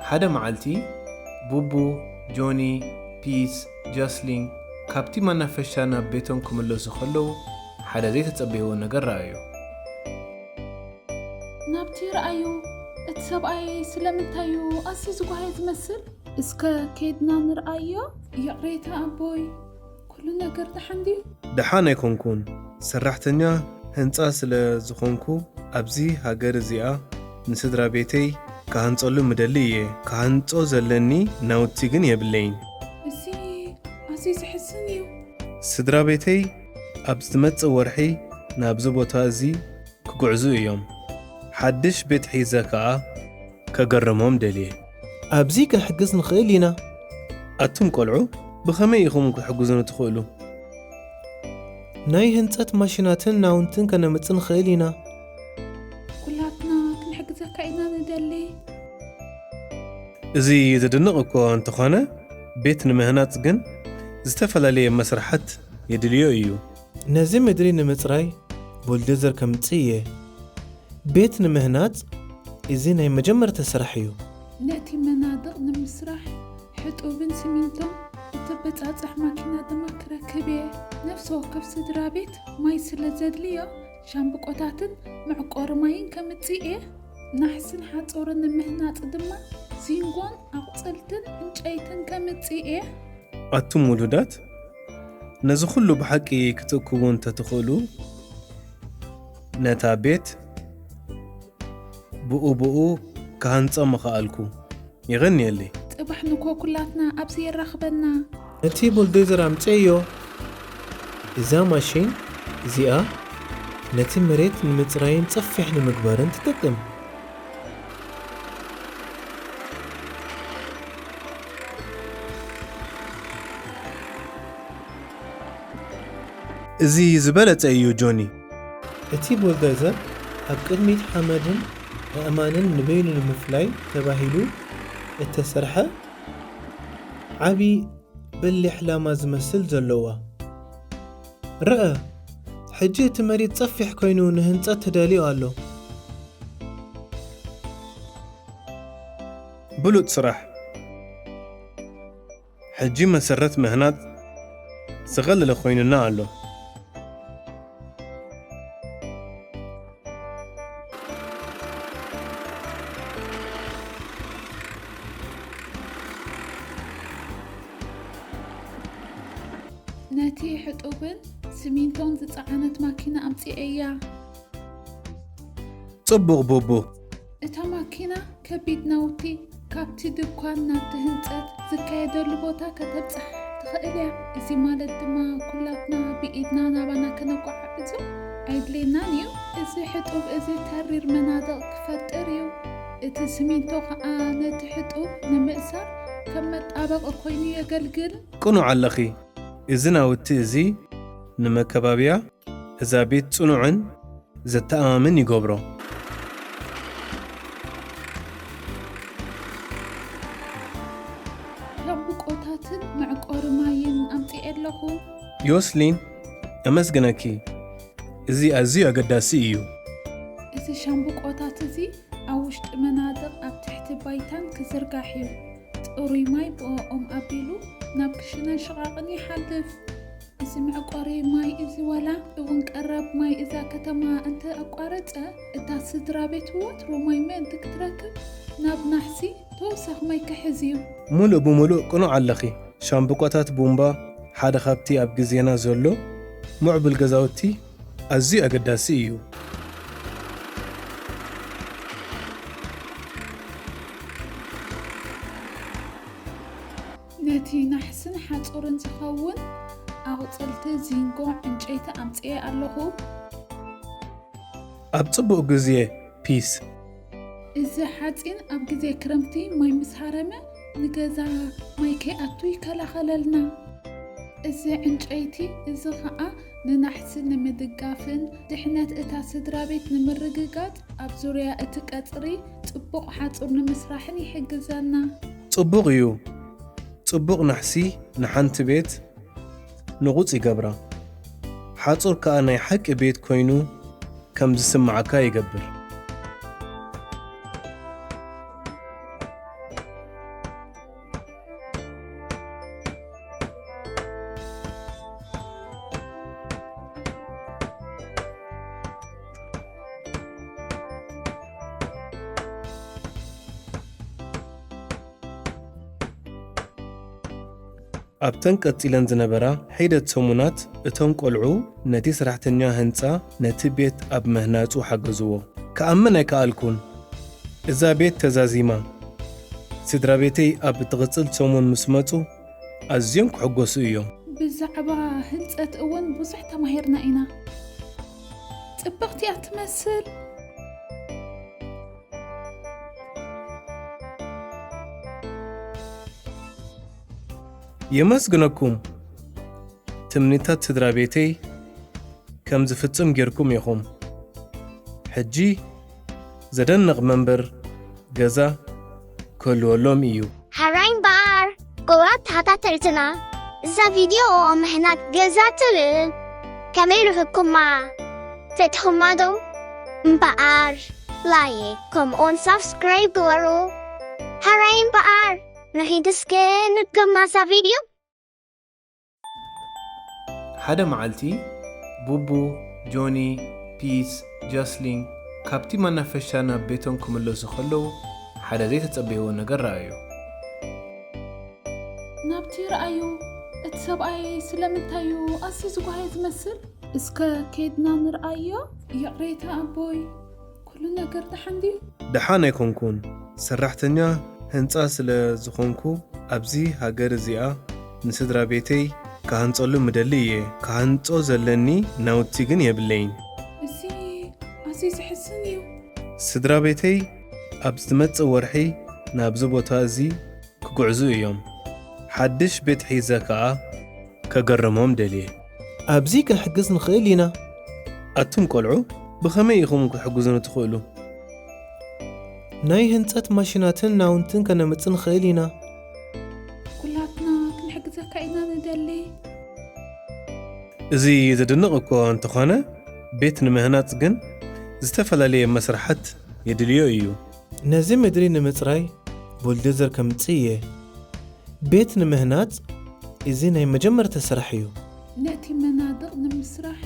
ሓደ መዓልቲ ቡቡ፣ ጆኒ፣ ፒስ፣ ጆስሊን ካብቲ መናፈሻ ናብ ቤቶም ክምለሱ ከለዉ ሓደ ዘይተጸበይዎ ነገር ረኣዩ። ናብቲ ረኣዩ። እቲ ሰብኣይ ስለምንታይ እዩ ኣዝዩ ዝጓሃየ ዝመስል? እስከ ከይድና ንርኣዮ። ይቕሬታ ኣቦይ፣ ኩሉ ነገር ደሓን ድዩ? ደሓን ኣይኮንኩን። ሰራሕተኛ ህንጻ ስለ ዝኾንኩ ኣብዚ ሃገር እዚኣ ንስድራ ቤተይ ክሃንጸሉ ምደሊ እየ። ክሃንጾ ዘለኒ ናውቲ ግን የብለይን። እዚ ኣዝዩ ዘሕዝን እዩ። ስድራ ቤተይ ኣብ ዝመጽእ ወርሒ ናብዚ ቦታ እዚ ክጉዕዙ እዮም። ሓድሽ ቤት ሒዘ ከኣ ከገርሞም ደልየ። ኣብዚ ክንሕግዝ ንኽእል ኢና። ኣቱም ቆልዑ ብኸመይ ኢኹም ክትሕግዙኒ ትኽእሉ? ናይ ህንጸት ማሽናትን ናውንትን ከነምጽእ ንኽእል ኢና። ኩላትና ክንሕግዘካ ኢና ንደሊ። እዚ ዝድነቕ እኮ እንተኾነ፣ ቤት ንምህናጽ ግን ዝተፈላለየ መስርሓት የድልዮ እዩ። ነዚ ምድሪ ንምጽራይ ቡልዶዘር ከምጽእ እየ። ቤት ንምህናጽ እዚ ናይ መጀመርታ ስራሕ እዩ። ነቲ መናድቕ ንምስራሕ ሕጡብን ሲሚንቶን እተበጻጽሕ ማኪና ድማ ክረክብ እየ። ነፍሲ ወከፍ ስድራ ቤት ማይ ስለ ዘድልዮ ሻምብቆታትን መዕቆሪ ማይን ከምጽእ እየ። ናሕስን ሓጹርን ንምህናጽ ድማ ዚንጎን ኣቑጽልትን ዕንጨይትን ከምጽእ እየ። ኣቱም ውሉዳት፣ ነዚ ኹሉ ብሓቂ ክትእክቡ እንተ ትኽእሉ፣ ነታ ቤት ብኡ ብኡ ክሃንጻ ምኸኣልኩ። የቐንየለይ። ጽባሕ ንግሆ ኩላትና ኣብዚ የራኽበና። ነቲ ቡልዶዘር ኣምጽኤዮ። እዛ ማሽን እዚኣ ነቲ መሬት ንምጽራይን ጸፊሕ ንምግባርን ትጠቅም። እዚ ዝበለጸ እዩ ጆኒ። እቲ ቡልዶዘር ኣብ ቅድሚት ሓመድን ኣእማንን ንበይኑ ንምፍላይ ተባሂሉ እተሰርሐ ዓቢ በሊሕ ላማ ዝመስል ዘለዋ። ርኣ፣ ሕጂ እቲ መሬት ጸፊሕ ኮይኑ ንህንጸት ተዳልዩ ኣሎ። ብሉጽ ስራሕ! ሕጂ መሰረት ምህናጽ ዝቐለለ ኮይኑና ኣሎ። ነቲ ሕጡብን ስሚንቶን ዝጸዓነት ማኪና ኣምጺኤያ። ጽቡቕ ቡቡ። እታ ማኪና ከቢድ ናውቲ ካብቲ ድኳን ናብቲ ህንጸት ዝካየደሉ ቦታ ከተብጽሕ ትኽእል እያ። እዚ ማለት ድማ ኩላትና ብኢድና ናባና ከነጓዓዕዞ ኣይድልየናን እዩ። እዚ ሕጡብ እዚ ተሪር መናድቕ ክፈጥር እዩ። እቲ ስሚንቶ ከኣ ነቲ ሕጡብ ንምእሳር ከም መጣበቒ ኮይኑ የገልግል። ቅኑዕ ኣለኺ። እዚ ናውቲ እዚ ንመከባብያ እዛ ቤት ጽኑዕን ዘተኣማምን ይገብሮ። ሻምብቆታትን መዕቆሪ ማይን ኣምጺኤ ኣለኹ። ዮስሊን፣ ኣመስግነኪ። እዚ ኣዝዩ ኣገዳሲ እዩ። እዚ ሻምብቆታት እዚ ኣብ ውሽጢ መናድቕ ኣብ ትሕቲ ባይታን ክዝርጋሕ እዩ። ጽሩይ ማይ ብእኦም ኣቢሉ ናብ ክሽነን ሽቓቕን ይሓልፍ። እዚ መዕቆሪ ማይ እዚ ዋላ እውን ቀረብ ማይ እዛ ከተማ እንተ ኣቋረጸ፣ እታ ስድራ ቤት ወትሩ ማይ ምእንቲ ክትረክብ ናብ ናሕሲ ተወሳኺ ማይ ክሕዝ እዩ። ምሉእ ብምሉእ ቅኑዕ ኣለኺ። ሻምብቆታት ቡምባ ሓደ ካብቲ ኣብ ግዜና ዘሎ ምዕቡል ገዛውቲ ኣዝዩ ኣገዳሲ እዩ። ነቲ ናሕስን ሓጹርን ዝኸውን ኣቑጽልቲ ዚንጎ ዕንጨይቲ ኣምጽኤ ኣለኹ። ኣብ ጽቡቕ ግዜ ፒስ። እዚ ሓጺን ኣብ ግዜ ክረምቲ ማይ ምስ ሃረመ ንገዛ ማይ ከይኣቱ ይከላኸለልና። እዚ ዕንጨይቲ እዚ ኸኣ ንናሕሲ ንምድጋፍን ድሕነት እታ ስድራ ቤት ንምርግጋጽ ኣብ ዙርያ እቲ ቀጽሪ ጽቡቕ ሓጹር ንምስራሕን ይሕግዘና። ጽቡቕ እዩ። ጽቡቕ ናሕሲ ንሓንቲ ቤት ንቑጽ ይገብራ። ሓጹር ከኣ ናይ ሓቂ ቤት ኮይኑ ከም ዝስምዓካ ይገብር። ኣብተን ቀጺለን ዝነበራ ሒደት ሰሙናት፣ እቶም ቈልዑ ነቲ ሰራሕተኛ ህንጻ ነቲ ቤት ኣብ ምህናጹ ሓገዝዎ። ክኣምን ኣይከኣልኩን። እዛ ቤት ተዛዚማ። ስድራ ቤተይ ኣብ እትቕጽል ሰሙን ምስ መጹ፣ ኣዝዮም ክሕጎሱ እዮም። ብዛዕባ ህንጸት እውን ብዙሕ ተማሂርና ኢና። ጽብቕቲ እያ ትመስል። የመስግነኩም። ትምኒታት ስድራ ቤተይ ከም ዝፍጽም ጌርኩም ኢኹም። ሕጂ ዘደንቕ መንበር ገዛ ክህልወሎም እዩ። ሕራይ እምበኣር፣ ክቡራት ተኸታተልትና፣ እዛ ቪድዮ ምህናጽ ገዛ ትብል ከመይ ርኢኹማ? ፈቲኹማ ዶ? እምበኣር፣ ላይክ፣ ከምኡውን ሳብስክራይብ ግበሩ። ሕራይ እምበኣር፣ ንኺድ እስከ ንድገማ እዛ ቪድዮ። ሓደ መዓልቲ፣ ቡቡ፣ ጆኒ፣ ፒስ፣ ጃስሊን ካብቲ መናፈሻ ናብ ቤቶም ክምለሱ ከለዉ፣ ሓደ ዘይተጸበይዎ ነገር ረኣዩ። ናብቲ ረኣዩ፣ እቲ ሰብኣይ ስለምንታይ እዩ ኣዝዩ ዝጓሃየ ዝመስል? እስከ ኬድና ንርኣዮ። ይቕሬታ ኣቦይ፣ ኩሉ ነገር ደሓን ድዩ? ደሓን ኣይኮንኩን። ሰራሕተኛ ህንጻ ስለ ዝኾንኩ፣ ኣብዚ ሃገር እዚኣ ንስድራ ቤተይ ክሃንጸሉ ምደሊ እየ። ክሃንጾ ዘለኒ ናውቲ ግን የብለይን። እዚ ኣዝዩ ዘሕዝን እዩ። ስድራ ቤተይ ኣብ ዝመጽእ ወርሒ ናብዚ ቦታ እዚ ክጉዕዙ እዮም። ሓድሽ ቤት ሒዘ ከኣ ከገርሞም ደልየ። ኣብዚ ክንሕግዝ ንኽእል ኢና። ኣቱም ቈልዑ፣ ብኸመይ ኢኹም ክትሕግዙኒ ትኽእሉ? ናይ ህንጸት ማሽናትን ናውንትን ከነምጽእ ንኽእል ኢና። ኩላትና ክንሕግዘካ ኢና ንደሊ። እዚ ዘደንቕ እኳ እንተኾነ፣ ቤት ንምህናጽ ግን ዝተፈላለየ መስርሓት የድልዮ እዩ። ነዚ ምድሪ ንምጽራይ ቡልዶዘር ከምጽእ እየ። ቤት ንምህናጽ እዚ ናይ መጀመርታ ስራሕ እዩ። ነቲ መናድቕ ንምስራሕ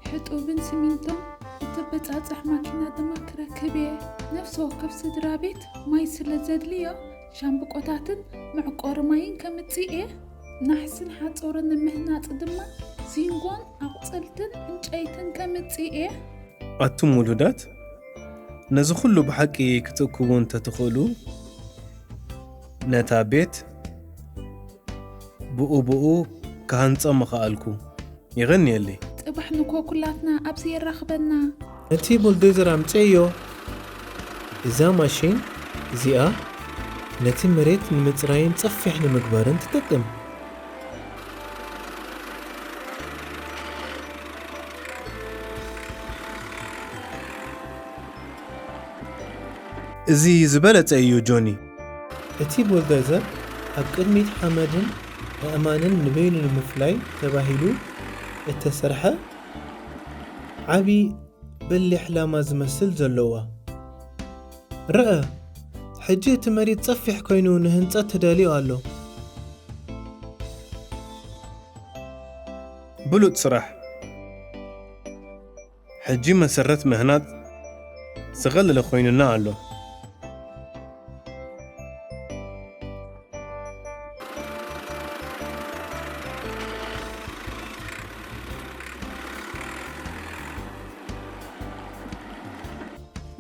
ሕጡብን ሲሚንቶን እተበጻጽሕ ማኪና ድማ ክረክብ እየ። ነፍሲ ወከፍ ስድራ ቤት ማይ ስለ ዘድልዮ፣ ሻምብቆታትን መዕቆሪ ማይን ከምጽእ እየ። ናሕስን ሓጹርን ንምህናጽ ድማ ዚንጎን ኣቑጽልትን ዕንጨይትን ከምጽእ እየ። ኣቱም ውሉዳት፣ ነዚ ኹሉ ብሓቂ ክትእክቡ እንተትኽእሉ፣ ነታ ቤት ብኡ ብኡ ክሃንጾ ምኸኣልኩ። የቐንየለይ። ጽባሕ ንግሆ ኩላትና ኣብዚ የራኽበና። ነቲ ቡልዶዘር ኣምጽኤዮ። እዛ ማሽን እዚኣ ነቲ መሬት ንምጽራይን ጸፊሕ ንምግባርን ትጠቅም። እዚ ዝበለጸ እዩ፣ ጆኒ። እቲ ቡልዶዘር ኣብ ቅድሚት ሓመድን ኣእማንን ንበይኑ ንምፍላይ ተባሂሉ እተሰርሐ ዓቢ በሊሕ ላማ ዝመስል ዘለዋ። ርአ፣ ሕጂ እቲ መሬት ጸፊሕ ኮይኑ ንህንጸት ተዳልዩ ኣሎ። ብሉጽ ስራሕ። ሕጂ መሰረት ምህናጽ ዝቐለለ ኮይኑና ኣሎ።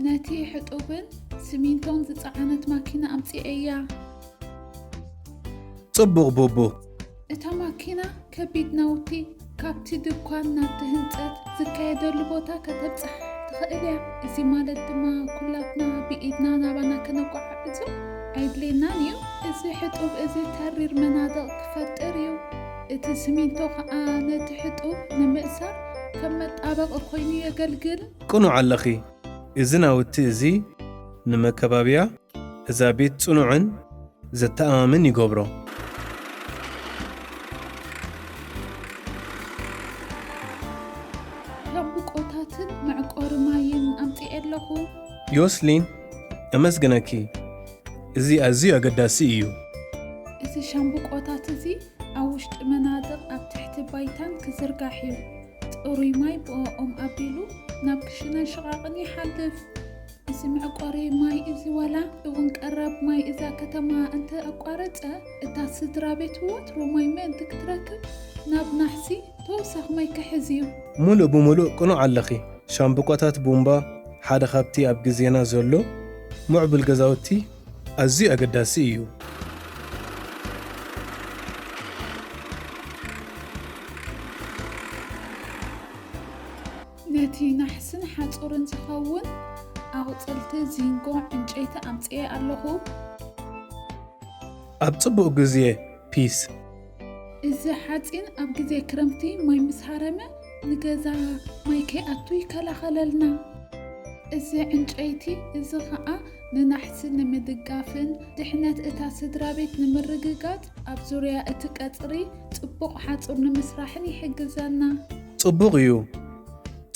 ነቲ ሕጡብን ሲሚንቶን ዝጸዓነት ማኪና ኣምጺኤያ። ጽቡቕ ቡቡ። እታ ማኪና ከቢድ ናውቲ ካብቲ ድኳን ናብቲ ህንጸት ዝካየደሉ ቦታ ከተብጽሕ ትኽእል እያ። እዚ ማለት ድማ ኩላትና ብኢድና ናባና ከነጓዓዕዞ ኣይድልየናን እዩ። እዚ ሕጡብ እዚ ተሪር መናድቕ ክፈጥር እዩ። እቲ ሲሚንቶ ኸኣ ነቲ ሕጡብ ንምእሳር ከም መጣበቒ ኮይኑ የገልግል። ቅኑዕ ኣለኺ። እዚ ናውቲ እዚ ንመከባብያ እዛ ቤት ጽኑዕን ዘተኣማምን ይገብሮ። ሻምብቆታትን መዕቆሪ ማይን ኣምጺኤ ኣለኹ። ዮስሊን፣ የመስግነኪ። እዚ ኣዝዩ ኣገዳሲ እዩ። እዚ ሻምብቆታት እዚ ኣብ ውሽጢ መናድቕ ኣብ ትሕቲ ባይታን ክዝርጋሕ እዩ። ጽሩይ ማይ ብእኦም ኣቢሉ ናብ ክሽነን ሽቓቕን ይሓልፍ። እዚ እዚ መዕቆሪ ማይ እዚ ዋላ እውን ቀረብ ማይ እዛ ከተማ እንተ ኣቋረጸ፣ እታ ስድራ ቤት ወትሩ ማይ ምእንቲ ክትረክብ ናብ ናሕሲ ተወሳኺ ማይ ክሕዝ እዩ። ሙሉእ ብሙሉእ ቅኑዕ ኣለኺ። ሻምብቆታት ቡምባ ሓደ ካብቲ ኣብ ግዜና ዘሎ ምዕቡል ገዛውቲ ኣዝዩ ኣገዳሲ እዩ። ነቲ ናሕስን ሓጹርን ዝኸውን ኣቑጽልቲ ዚንጎ ዕንጨይቲ ኣምጽኤ ኣለኹ። ኣብ ጽቡቕ ግዜ ፒስ። እዚ ሓጺን ኣብ ግዜ ክረምቲ ማይ ምስ ሃረመ ንገዛ ማይ ከይኣቱ ይከላኸለልና። እዚ ዕንጨይቲ እዚ ኸኣ ንናሕሲ ንምድጋፍን ድሕነት እታ ስድራ ቤት ንምርግጋጽ ኣብ ዙርያ እቲ ቀጽሪ ጽቡቕ ሓጹር ንምስራሕን ይሕግዘና። ጽቡቕ እዩ።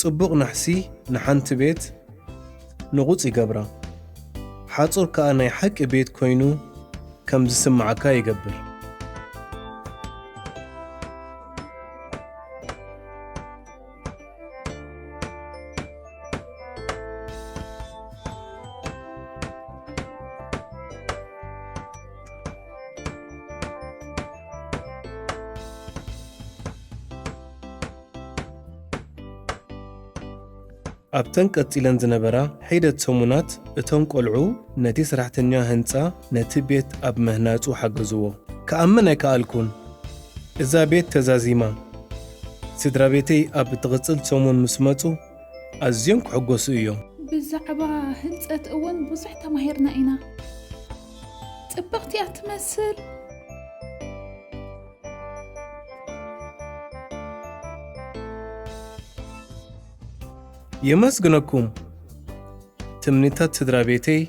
ጽቡቕ ናሕሲ ንሓንቲ ቤት ንቑጽ ይገብራ። ሓጹር ከኣ ናይ ሓቂ ቤት ኮይኑ ከም ዝስምዓካ ይገብር። ኣብተን ቀጺለን ዝነበራ ሒደት ሰሙናት፣ እቶም ቈልዑ ነቲ ሰራሕተኛ ህንጻ ነቲ ቤት ኣብ ምህናጹ ሓገዝዎ። ክኣምን ኣይከኣልኩን። እዛ ቤት ተዛዚማ። ስድራ ቤተይ ኣብ እትቕጽል ሰሙን ምስ መጹ፣ ኣዝዮም ክሕጎሱ እዮም። ብዛዕባ ህንጸት እውን ብዙሕ ተማሂርና ኢና። ጽብቕቲ እያ ትመስል። የመስግነኩም። ትምኒታት ስድራ ቤተይ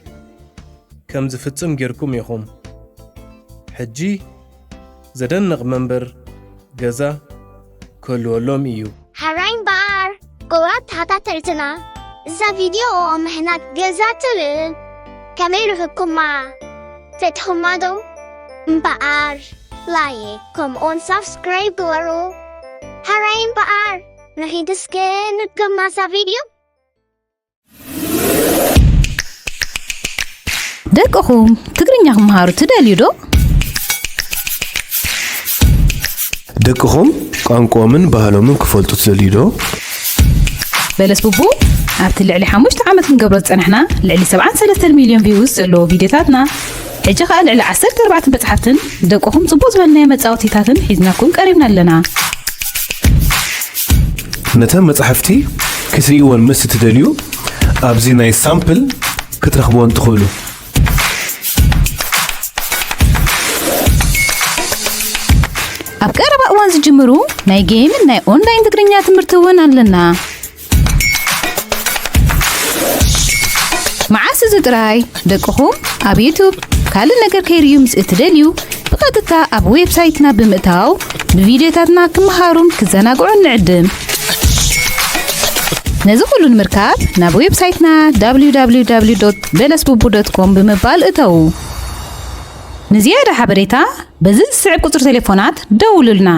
ከም ዝፍጽም ጌርኩም ኢኹም። ሕጂ ዘደንቕ መንበር ገዛ ክህልወሎም እዩ። ሕራይ እምበኣር ክቡራት ተኸታተልትና፣ እዛ ቪድዮ ምህናጽ ገዛ ትብል ከመይ ረኺብኩማ? ፈቲኹማ ዶ? እምበኣር ላይክ ከምኡውን ሳብስክራይብ ግበሩ። ሕራይ እምበኣር ንኺድ እስከ ንድገማ እዛ ቪድዮ። ደቅኹም ትግርኛ ክመሃሩ ትደልዩ ዶ? ደቅኹም ቋንቋኦምን ባህሎምን ክፈልጡ ትደልዩ ዶ? በለስ ቡቡ ኣብቲ ልዕሊ ሓሙሽተ ዓመት ክንገብሮ ዝጸናሕና ልዕሊ ሰብዓን ሰለስተን ሚልዮን ቪውስ ዘለዎ ቪድዮታትና፣ ሕጂ ኸኣ ልዕሊ ዓሰርተ ኣርባዕተ መጻሕፍትን ደቅኹም ጽቡቕ ዝበልናዮ መጻወቲታትን ሒዝናኩም ቀሪብና ኣለና። ነተን መጻሕፍቲ ክትርእይወን ምስ እትደልዩ ኣብዚ ናይ ሳምፕል ክትረኽብወን ትኽእሉ። ኣብ ቀረባ እዋን ዝጅምሩ ናይ ጌምን ናይ ኦንላይን ትግርኛ ትምህርቲ እውን ኣለና። መዓስ እዚ ጥራይ ደቅኹም ኣብ ዩቱብ ካልእ ነገር ከይርእዩ ምስ እትደልዩ ብቐጥታ ኣብ ዌብሳይትና ብምእታው ብቪድዮታትና ክመሃሩን ክዘናግዑን ንዕድም። ነዚ ኩሉ ንምርካብ ናብ ዌብሳይትና www.belesbubu.com ብምባል እተዉ። ንዝያዳ ሓበሬታ በዚ ዝስዕብ ቁጽሪ ቴሌፎናት ደውሉልና።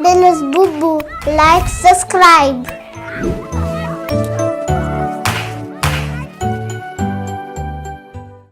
Belesbubu, like, subscribe.